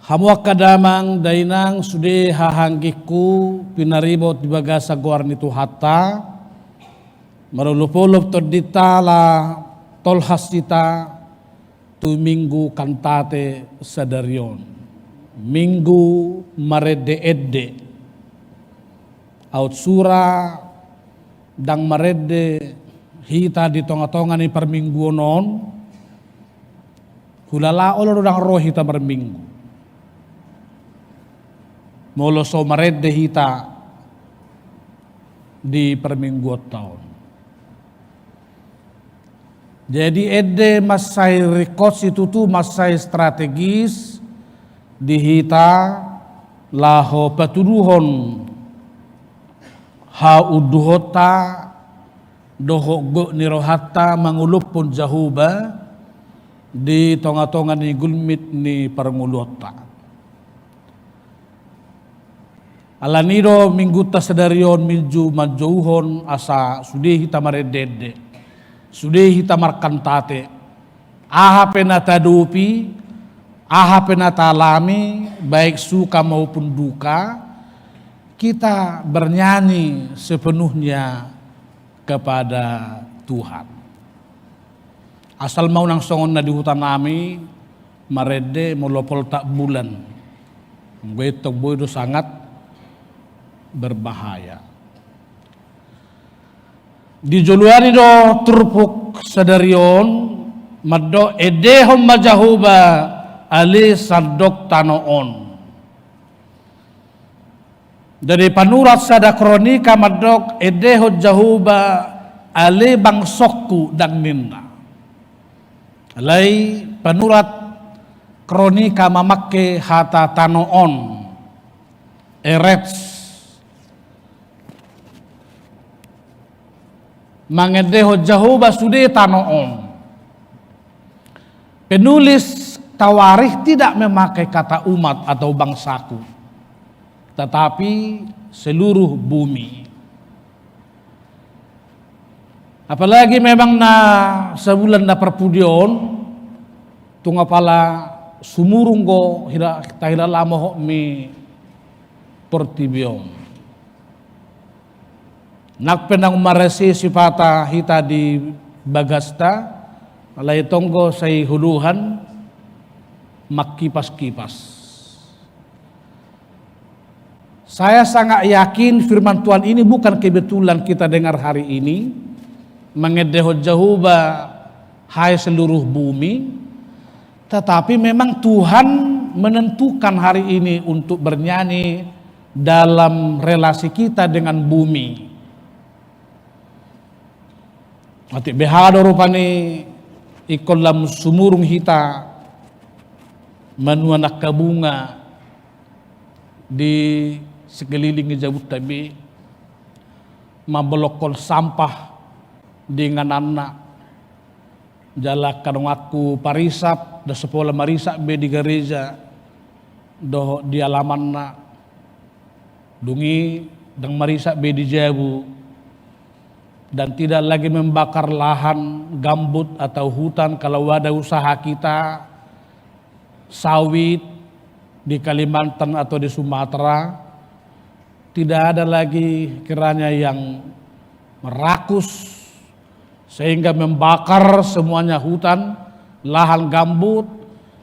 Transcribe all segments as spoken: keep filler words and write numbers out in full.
Hamu angka damang dainang, sude haha anggingku pinaribot di bagasan goar ni Tuhanta, marolopolop tondinta ala tolhas hita tu Minggu Kantate sadari on, Minggu marendeende. Aut sura ndang marende hita di tongatonga ni parmingguon on, hulala olo do ndang ro hita marminggu molo so marende hita di parmingguonta on. Jadi ende mansai ringkot situtu, mansai strategis di hita laho patuduhon haunduhonta dohot gok ni rohanta mangolophon Jahowa di tongatonga ni gulmit ni parngoluonta. Alani do Minggunta sadari on Minggu manjouhon asa sude hita marendeende, sude hita markantate. Aha pe na taadopi, aha pe na taalami, baik suka maupun duka, kita bernyanyi sepenuhnya kepada Tuhan. Asal ma unang songon na di huta nami, marende molo poltak bulan. Anggo i tong boi do sangat berbahaya. Di joloan i do turpuk sadari on mandok, endehon ma Jahowa ale sandok tano on. Jadi panurat sada kronika mandok, endehon Jahowa ale bangsongku, ndang ninna. Alai panurat kronika mamangke hata tano on, eretz. Mangendehon Jahowa sude tano on. Penulis Tawarikh tidak memakai kata umat atau bangsaku, tetapi seluruh bumi. Apalagi memang na sabulan na parpudi on, tung apala sumurung do hira-, tahilala mohop ni portibi on. Nang pe naung marese sipata hita di bagasta, alai tong do sai huluan mangkipas-kipas. Saya sangat yakin firman Tuhan ini bukan kebetulan kita dengar hari ini, mangendehon Jahowa hai seluruh bumi, tetapi memang Tuhan menentukan hari ini untuk bernyanyi dalam relasi kita dengan bumi. Atik beha do rupani ingkon lam sumurung hita manuan angka bunga di sekeliling ni jabunta be, mambolongkon sampah di ingananna. Jala angka donganku parisap, ndang so pola marisap be di gareja dohot di alamanna. Dung i ndang marisap be di jabu. Dan tidak lagi membakar lahan gambut atau hutan kalau ada usaha kita sawit di Kalimantan atau di Sumatera. Tidak ada lagi kiranya yang merakus sehingga membakar semuanya hutan, lahan gambut,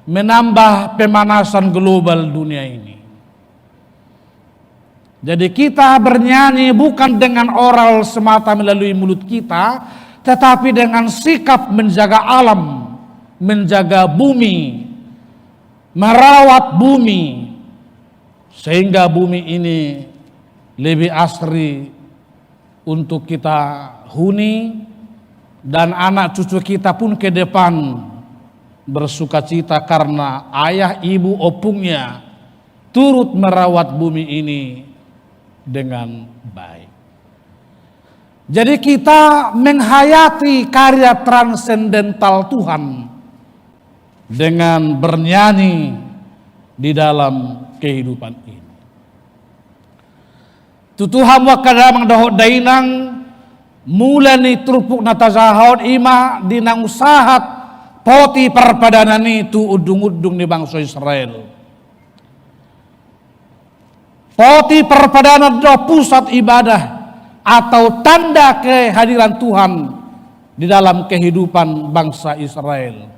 menambah pemanasan global dunia ini. Jadi kita bernyanyi bukan dengan oral semata melalui mulut kita, tetapi dengan sikap menjaga alam, menjaga bumi, merawat bumi, sehingga bumi ini lebih asri untuk kita huni, dan anak cucu kita pun ke depan bersukacita karena ayah, ibu, opungnya turut merawat bumi ini dengan baik. Jadi kita menghayati karya transendental Tuhan dengan bernyanyi di dalam kehidupan ini. Tutu hamu angka damang dohot dainang, mula ni turpuk na tajaha on i ma di naung sahat poti parpadanan i tu undungundung ni bangso Israel. Poti parpadanan do pusat ibadah atau tanda kehadiran Tuhan di dalam kehidupan bangsa Israel.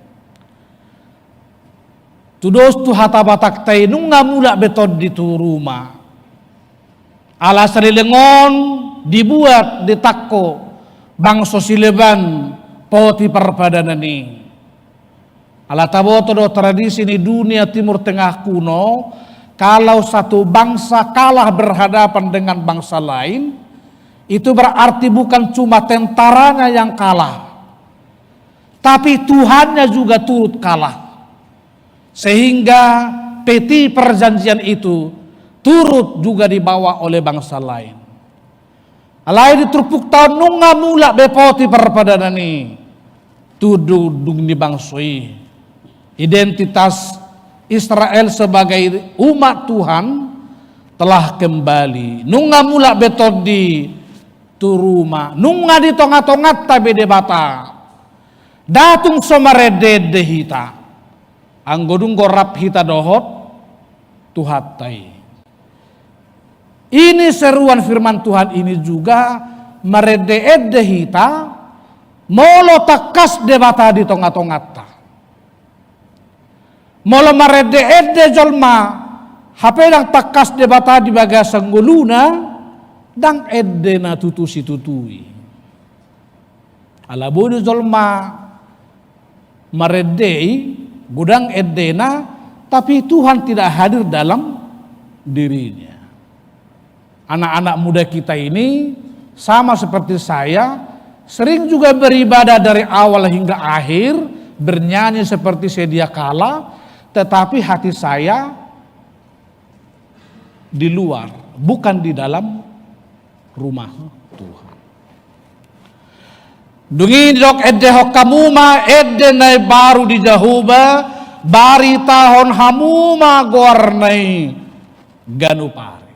Tudos tu hata Batakta i, nunga mulak be tondi tu ruma. Ala saleleng on dibuat, ditangko bangso sileban poti parpadanan i. Ala taboto do tradisi ni dunia Timur Tengah kuno, kalau satu bangsa kalah berhadapan dengan bangsa lain, itu berarti bukan cuma tentaranya yang kalah, tapi Tuhannya juga turut kalah. Sehingga peti perjanjian itu turut juga dibawa oleh bangsa lain. Alai di turpukta on nunga mulak be poti parpadanan i tu dung, dung ni bangso i. Identitas Israel sebagai umat Tuhan telah kembali. Nunga mulak be tondi tu ruma, nunga di tonga-tonganta be Debata. Nda tung so marende-ende hita anggo dung rap hita dohot Tuhanta i. Ini seruan firman Tuhan ini juga marende-ende hita molo tangkas Debata di tonga-tonganta. Molo marende-ende jolma hape ndang tangkas Debata di bagasan ngoluna, ndang endena tutu situtu i. Ala boi do jolma marende i, godang endena, tapi Tuhan tidak hadir dalam dirinya. Anak-anak muda kita ini sama seperti saya, sering juga beribadah dari awal hingga akhir, bernyanyi seperti sedia kala, tetapi hati saya di luar, bukan di dalam rumah Tuhan. Dung i didok, endehon hamu ma ende na imbaru di Jahowa, baritahon hamu ma goarna i ganup ari.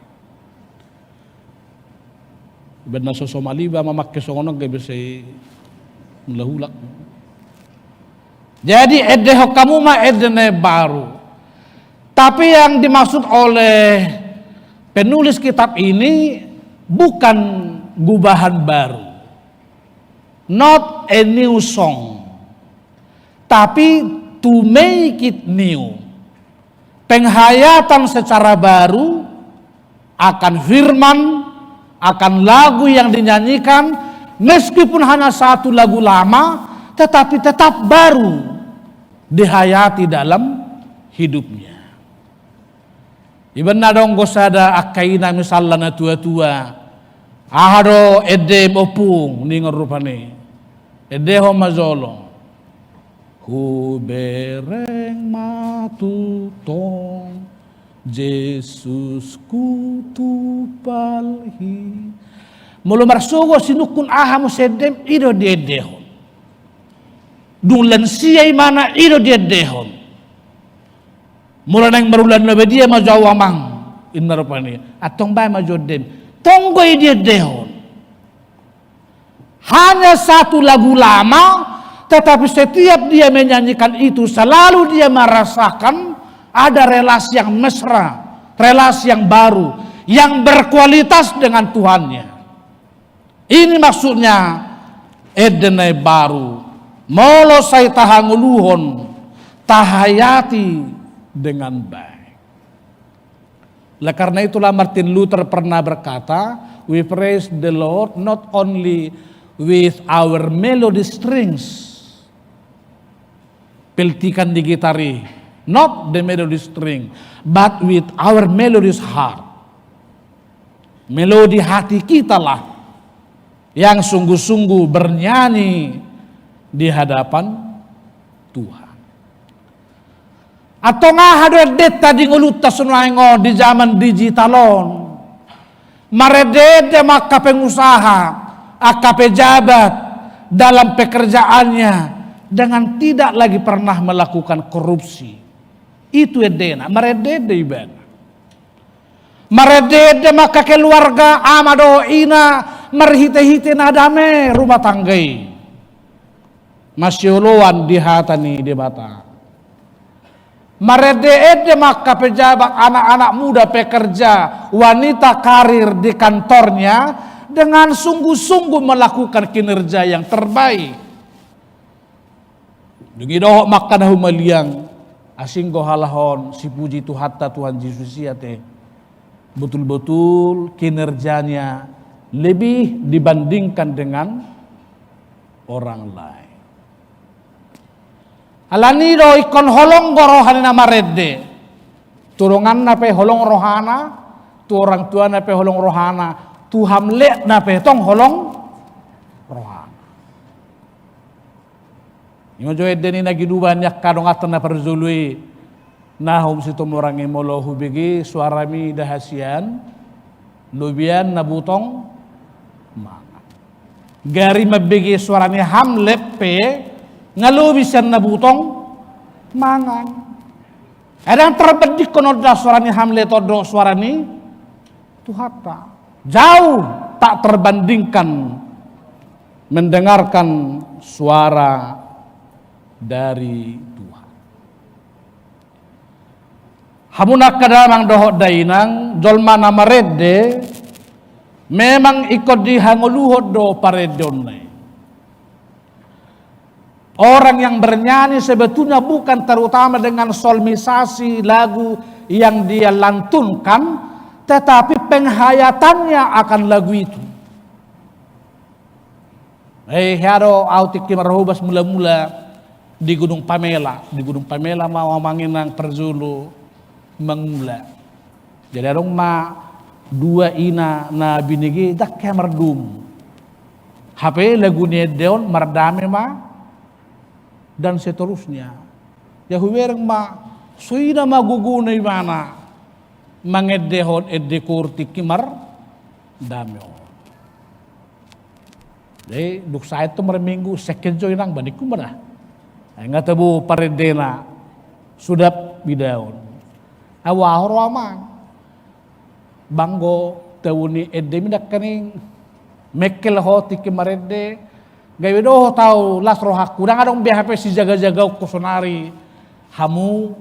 Ibaen na so somal iba mamangke songon on gabe sai mulak-ulak. Jadi endehon hamu ma ende na imbaru. Tapi yang dimaksud oleh penulis kitab ini bukan gubahan baru. Not a new song. Tapi to make it new. Penghayatan secara baru akan firman, akan lagu yang dinyanyikan, meskipun hanya satu lagu lama, tetapi tetap baru dihayati dalam hidupnya. Ibaen na adong do sada angka ina misalna na tua-tua, aha do endem ompung, ningon rupani, endehon ma jolo. Hubereng ma tutong Jesusku tu palhi. Molo marsogot sinungkun aha muse endem, i do diendehon. Dung lansia ibana, i do diendehon. Molo naeng marulaon na badia ma jo au amang, inna rupani, antong baen ma jo endem. Tong do i diendehon. Hanya satu lagu lama, tetapi setiap dia menyanyikan itu, selalu dia merasakan ada relasi yang mesra, relasi yang baru, yang berkualitas dengan Tuhannya. Ini maksudnya ende na imbaru. Molo sai tahangoluhon, tahayati dengan baik. Oleh karena itulah Martin Luther pernah berkata, "We praise the Lord not only with our melody strings," peltikan di gitar i, "not the melody string, but with our melodious heart." Melodi hati kitalah yang sungguh-sungguh bernyanyi di hadapan Tuhan. Antong aha do endenta di ngolunta sonari on di zaman digital on? Marende-ende ma angka pengusaha, angka pejabat dalam pekerjaannya dengan tidak lagi pernah melakukan korupsi. Itu endena, marende-ende ibana. Marende-ende ma angka keluarga, ama dohot ina, marhite-hite na dame rumah tangga i. Masioloan di hata ni Debata. Marende-ende ma angka pejabat, anak-anak muda, pekerja, wanita karir di kantornya dengan sungguh-sungguh melakukan kinerja yang terbaik. Dung i dohot ma angka na humaliang, asing do halak on sipuji Tuhanta, Tuhan Jesus i ate. Betul-betul kinerjanya lebih dibandingkan dengan orang lain. Alani do ingkon holong do roha ni na marende. Tu donganna pe holong rohana, tu orang tuana pe holong rohana, tu hamletna pe tong holong rohana. Ima jo ende ni na ginuba ni angka donganta na parjolo i, Nahum Situmorang i, molo hubege suarami da hasian, lobian na butong mangan. Gari mambege suara ni hamlet pe, nga lobi sian na butong mangan. Ndang terbandingkon on da suara ni hamlet on dohot suara ni Tuhanta. Jauh tak terbandingkan mendengarkan suara dari Tuhan. Hamu na angka damang dohot dainang, jolma na marende memang ingkon dihangoluhon do parendeonna i. Orang yang bernyanyi sebetulnya bukan terutama dengan solmisasi lagu yang dia lantunkan, tetapi penghayatannya akan lagu itu. Eh, hea do au tingki marhobas mula-mula di Gunung Pamela. Di Gunung Pamela ma au amang inang parjolo mangula. Jadi adong ma dua ina na binege, ndang hea mardomu. Hape lagu ni ende on, Mardame ma, dan seterusnya. Ia hubereng ma, songon i ma gogona ibana mangendehon ende koor tingki mardame on. Jadi dung sahat tu marminggu, sengket jo inang, ba ningku ma da. Ai nga tabo parendena, suda idaon. Au aha ro amang? Ba anggo tabo ni endemi nangkaning, mengkel ho tingki marende. Gabe dohot au las rohangku, ndang adong be hape sijaga-jagaonku sonari hamu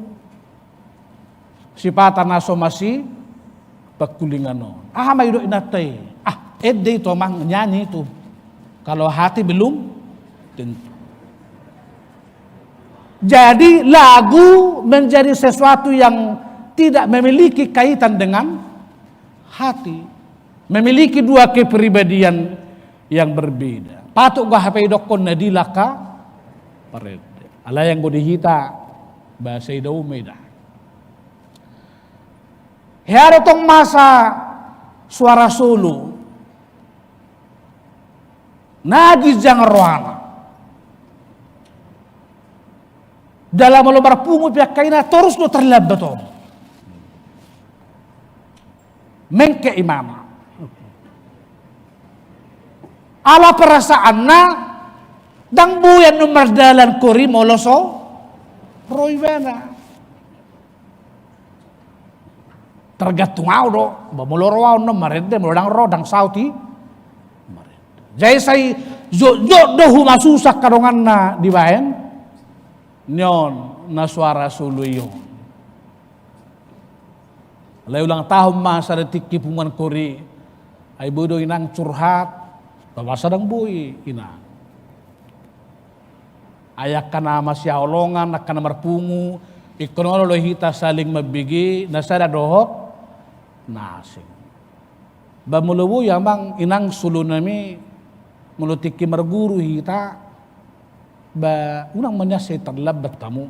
sipata na so masipangkulingan on. Aha ma didok inanta i? Ah, ende itu amang, nyanyi itu. Kalau hati belum tentu. Jadi lagu menjadi sesuatu yang tidak memiliki kaitan dengan hati. Memiliki dua kepribadian yang berbeda. Patut do hape didokkon na dila angka parende. Alai anggo di hita, ba sai dao ma i da. Hea do tong masa suara solo na ginjang rohana. Jala molo marpungu pe angka ina, torus do terlambat on. Mengke imana. Ala perasaanna, ndang boi annon mardalan koor i molo so ro ibana. Tergantung au do, ba molo ro au annon marende, molo ndang ro ndang saut i marende. Jadi sai jotjot do humasusa angka donganna dibaen ni on na suara solo i on. Alai ulang tahun ma sada tingki punguan koor i, ai boi do inang curhat, ba masa ndang boi inang. Ai angka na masihaholongan, angka na marpungu, ingkon olo do hita saling mambege na sada dohot na asing. Ba molo boi amang inang solonami, molo tingki marguru hita, ba unang ma nian sai terlambat hamu.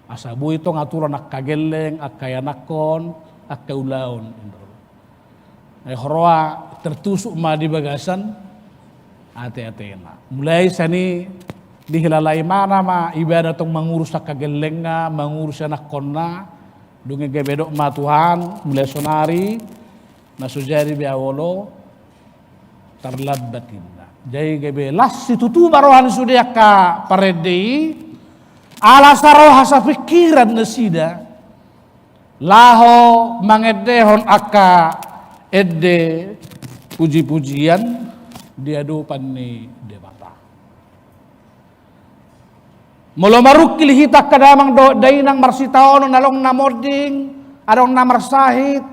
Asa boi tong aturan angka gelleng, angka ianakhon, angka ulaon. Ai huroha tertusuk ma di bagasan ateatena. Mulai sian i dihilala imana ma ibana tong mangurus angka gellengna, mangurus ianakhonna. Dung i gabe didok ma Tuhan, mulai sonari na so jadi be au olo terlambat inna. Jadi gabe las situtu ma roha ni sude angka parende i, ala saroha sapingkiran nasida laho mangendehon angka ende puji-pujian di adopan ni Debata. Molo marungkil hita angka damang dohot dainang marsitaonon, adong na monding, adong na marsahit,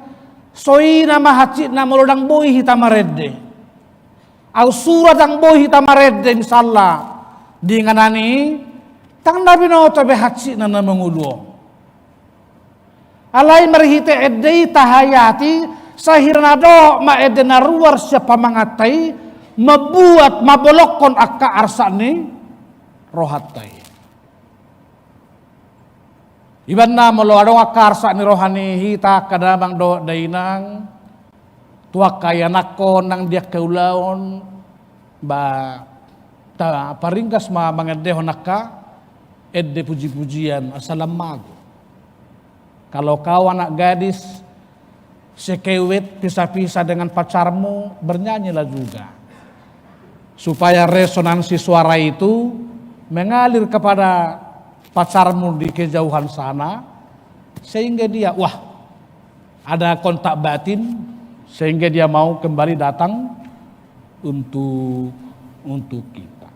songon i ma hansitna molo ndang boi hita marende. Aut sura ndang boi hita marende misalna di inganan i, ndang na binoto be hansitna na mangolu on. Alai marhite ende i tahayati, sai hira na dohot ma ende na ruar sian pamanganta i, mambuat, mambolongkon angka arsak ni rohanta i. Ibana molo adong angka arsak ni roha ni hita angka damang dohot dainang, tu angka ianakhon nang di angka ulaon, ba taparinggas ma mangendehon angka ende puji-pujian asa lam mago. Kalau kau anak gadis, sekewet pisah-pisah dengan pacarmu, bernyanyilah juga. Supaya resonansi suara itu mengalir kepada pacarmu di kejauhan sana, sehingga dia, wah, ada kontak batin, sehingga dia mau kembali datang untuk, untuk kita.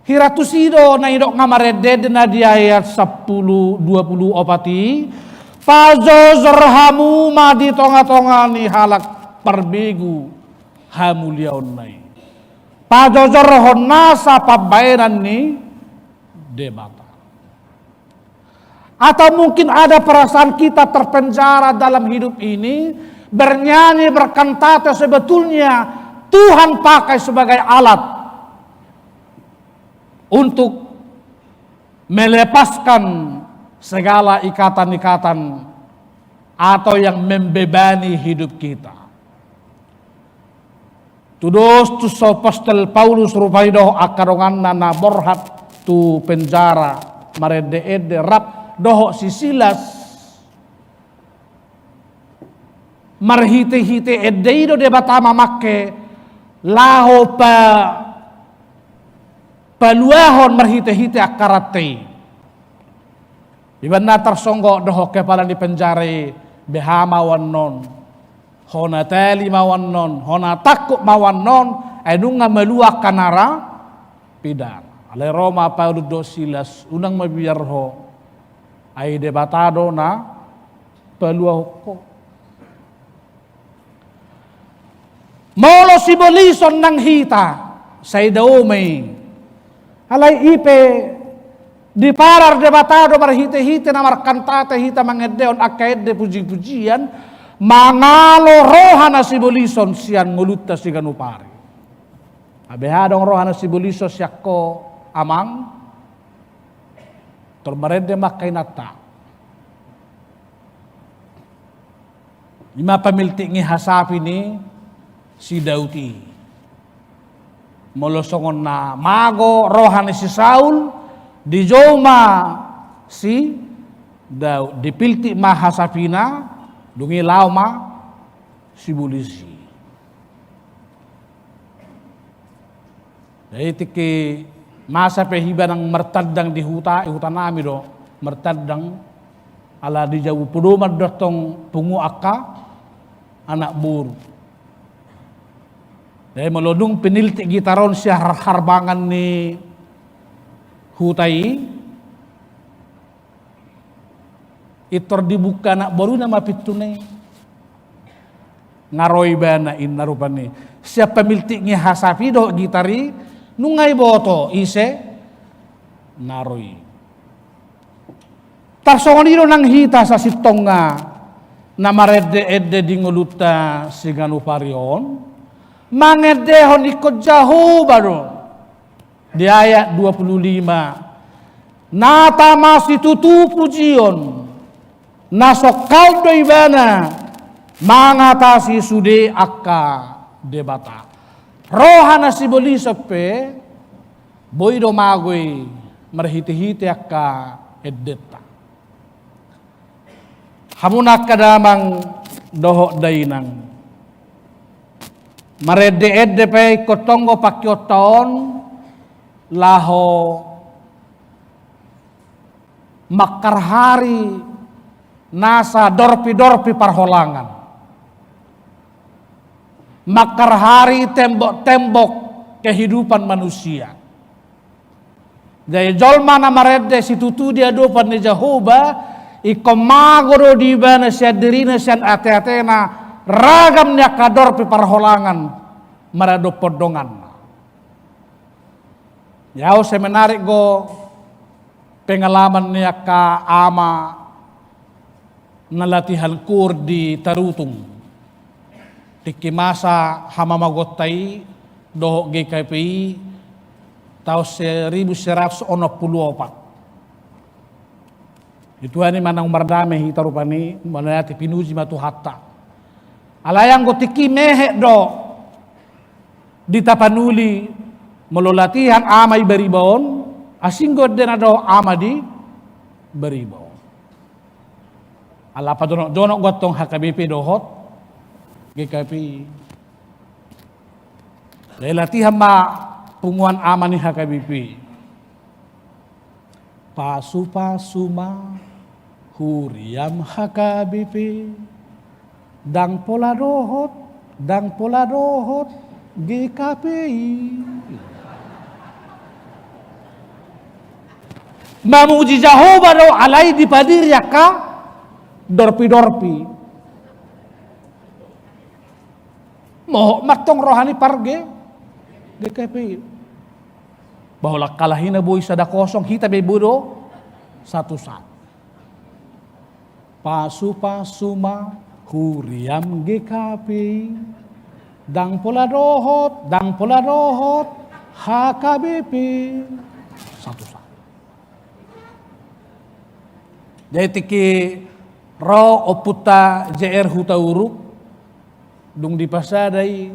Hira tusi do na nidok na marende-ende na di ayat sampulu, dua pulu opat i, pajojor hamu ma di tonga-tonga ni halak parbegu hamuliaonna i. Pajojorhon nasa pambahenan ni Debata. Atau mungkin ada perasaan kita terpenjara dalam hidup ini, bernyanyi, berkantate, sebetulnya Tuhan pakai sebagai alat untuk melepaskan segala ikatan-ikatan atau yang membebani hidup kita. Tudos tu si apostel Paulus rupani dohot angka donganna na borhat tu penjara, marende-ende rap dohot si Silas. Marhite-hite ende i do Debata mamangke laho pa, paluahon marhite-hite angka rante i. Ibana tarsonggot dohot kepala ni penjara i, beha ma au annon. Hona tali ma au annon, hona tangkup ma au annon, ai nunga malua angka narapidana. Alai ro ma Paulus dohot Silas, unang mabiar ho. Ai Debata do na paluahon ho. Molo sibolison nang hita, sai dao ma i. Alai i pe diparar Debata do marhite-hite na markantate hita mangendehon angka ende puji-pujian, mangalo roha na sibolison sian ngolunta siganup ari. Ai beha adong roha na sibolison sian ho amang, tor marende ma angka inanta. I ma pamiltik ni hasapi ni si Daud i. Molo songon na mago roha ni si Saul, dijou ma si Daud, dipiltik ma hasapina, dung i laho ma sibolis i. Jadi tingki masa pe iba nang martandang di huta, di huta nami do martandang, ala di jabu podoman do tong pungu angka anak boru. Jadi molo dung piniltik gitar on sian har-, harbangan ni huta i, intor dibuka anak boruna ma pintuna i. Nga ro ibana inna rupani. Sian pamiltik ni hasapi dohot gitar i, nunga diboto ise na ro i. Tarsongon i do nang hita sasintongna na marende-ende di ngolunta siganup ari on, mangendehon ingkon Jahowa do. Di ayat dua pulu lima, na tama situtu pujion, na songkal do ibana mangatasi sude angka debata. Roha na sibolison pe boi do mago i marhite-hite angka endenta. Hamu na angka damang dohot dainang, marende-ende pe ingkon tong do pangkeonta on laho mangkarhari nasa dorpi-dorpi parholangan, mangkarhari tembok-tembok kehidupan manusia. Jadi jolma na marende situtu di adopan ni Jahowa, ingkon mago do di ibana sian dirina, sian ateatena, ragam ni angka dorpi parholangan maradophon donganna. Jadi au sai menarik do pengalaman ni angka ama na latihan koor di Tarutung. Tingki masa hamamagonta i dohot G K P I taon seribu seratus onom pulu opat. Di Tuhan i ma naung mardame hita rupani, mauliate, pinuji ma Tuhanta. Alai anggo tingki mehet do di Tapanuli, molo latihan ama i Bariba on, asing do endena dohot ama di Bariba on. Ala pajonokjonok do antong H K B P dohot G K P I. Jadi latihan ma punguan ama ni H K B P. Pasupasu ma huriam H K B P. Ndang pola dohot, ndang pola dohot G K P I. Mamuji Jahowa do alai dipadiri angka dorpidorpi. Mohot ma antong roha ni par G K P I. Bahwa kalahina boi sada kosong, hita be boi do satu satu. Pasupasu ma huriam G K P I. Ndang pola dohot, ndang pola dohot H K B P. Satu satu. Jadi tingki ro ompunta J R Hutauruk, dung dipasada i,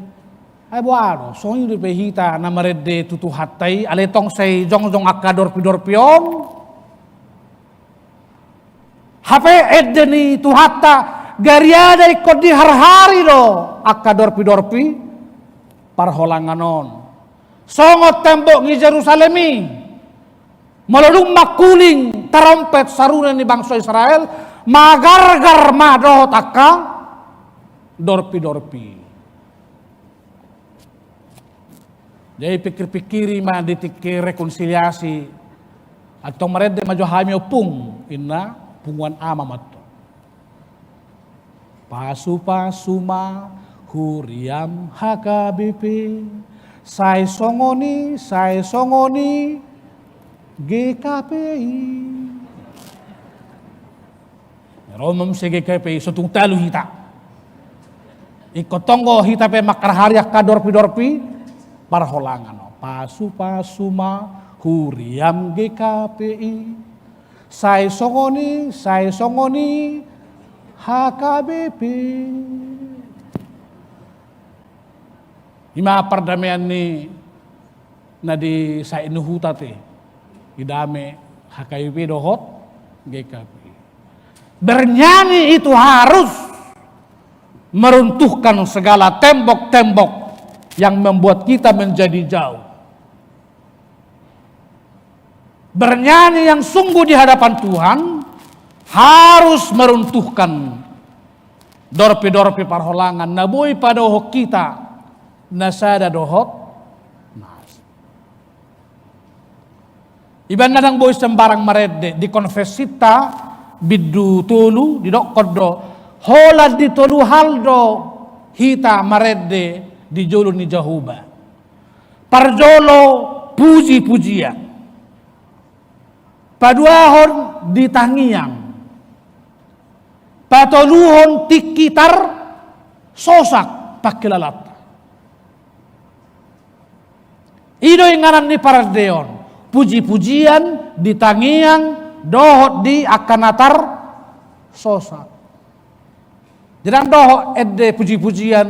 ai boha do, songon i dope hita na marende tu Tuhanta i, alai tong sai jongjong angka dorpidorpi on. Hape ende ni Tuhanta, gariada ingkon diharhari do angka dorpidorpi parholangan on. Songon tembok ni Jerusalem i, molo dung mangkuling tarompet sarune ni bangso Israel, magargar ma dohot angka dorpidorpi. Jadi pikir-pikiri ma di tingki rekonsiliasi. Antong marende ma jo hami ompung, inna punguan ama ma antong. Pasupasu ma huriam H K B P. Sai songon i, sai songon i G K P I. Ro ma muse G K P I, so tung talu hita. Ingkon tong do hita pe mangharhari angka dorpidorpi parholangan. Pasupasu ma huriam G K P I. Sai songon i, sai songon i H K B P. I ma pardamean ni na di Said Nuhuta te, didame H K B P dohot G K P I. Bernyanyi itu harus meruntuhkan segala tembok-tembok yang membuat kita menjadi jauh. Bernyanyi yang sungguh di hadapan Tuhan harus meruntuhkan dorpi-dorpi parholangan na boi padohot hita na sada dohot na asing. Iba na ndang boi sembarang marende. Di konfesinta bindu tolu didokkon do, holan di tolu hal do hita marende di jolo ni Jahowa. Parjolo, puji-pujian. Paduahon, di tangiang. Patoluhon, tingki tarsosak pangkilalanta. I do inganan ni parendeon, puji-pujian, di tangiang, dohot di angka na tarsosak. Jadi ndang dohot ende puji-pujian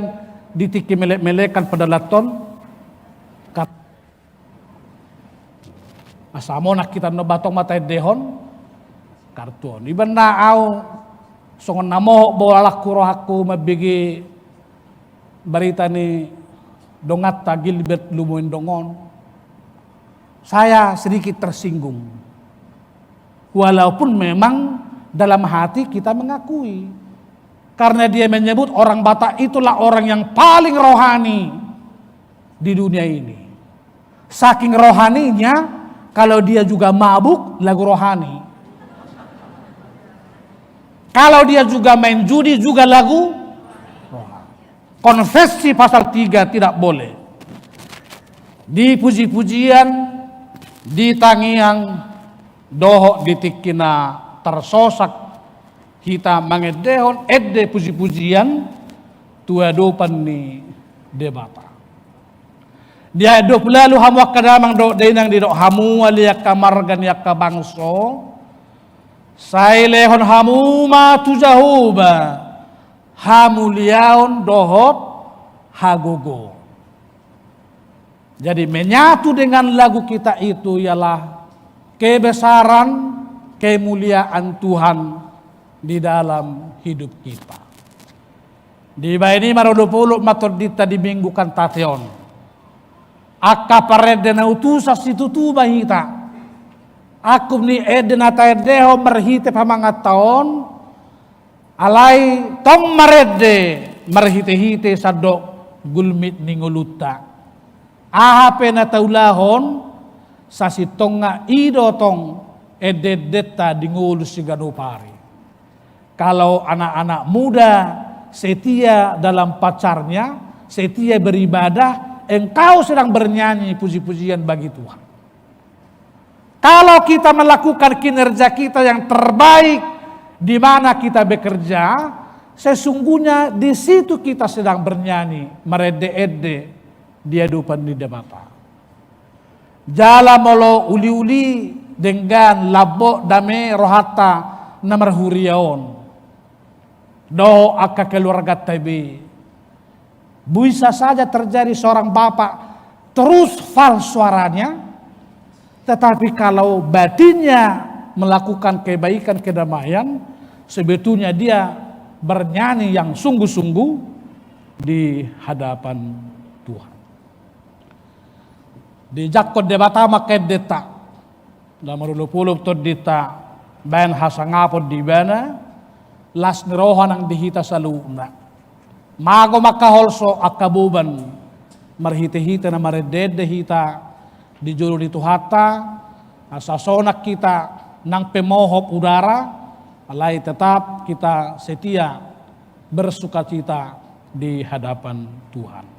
di tingki melek-melekan, padalathon. Asa monang hita, na ba tong ma taendehon kartu on. Iba na au songon na mohop bolalangku rohangku mambege barita ni donganta Gilbert Lumoindong on. Saya sedikit tersinggung. Walaupun memang dalam hati kita mengakui. Karena dia menyebut orang Batak itulah orang yang paling rohani di dunia ini. Saking rohaninya, Kalau dia juga mabuk, lagu rohani. Kalau dia juga main judi, juga lagu rohani. Konfesi pasal tiga tidak boleh. Di puji-pujian, di tangiang, dohot di tingki na tarsosak hita mangendehon ende puji-pujian tu adopan ni Debata. Di ayat dua puluh lalu, hamu angka damang dohot dainang, didok hamu ale angka marga ni angka bangso, sai lehon hamu ma tu Jahowa hamuliaon dohot hagogoon. Jadi menyatu dengan lagu kita itu ialah kebesaran, kemuliaan Tuhan di dalam hidup kita. Dibaen i marolopolop ma tondinta di Minggu Kantate on. Angka parende na utusan situtu ma hita. Angkup ni ende na taendehon marhite pamanganta on, alai tong marende marhitehite sandok gulmit ni ngolunta. Aha pe na taulahon, sasintongna i do tong endeendenta di ngolu siganup ari. Kalau anak-anak muda setia dalam pacarnya, setia beribadah, engkau sedang bernyanyi puji-pujian bagi Tuhan. Kalau kita melakukan kinerja kita yang terbaik di mana kita bekerja, sesungguhnya di situ kita sedang bernyanyi, marende-ende di adopan ni Debata. Jala molo uli-uli, denggan, lambok, dame rohanta na marhuria on dohot angka keluarganta be, bisa saja terjadi seorang bapak terus fals suaranya, tetapi kalau batinnya melakukan kebaikan, kedamaian, sebetulnya dia bernyanyi yang sungguh-sungguh di hadapan Tuhan. Dijangkon Debata ma endenta. Na marolopolop tondinta baen hasangapon di Ibana, las ni roha nang di hita saluhutna. Mago ma angka holso, angka boban, marhitehite na marendeende hita di jolo ni Tuhanta, asa sonang hita nang pe mohop udara, alai tetap kita setia bersukacita di hadapan Tuhan.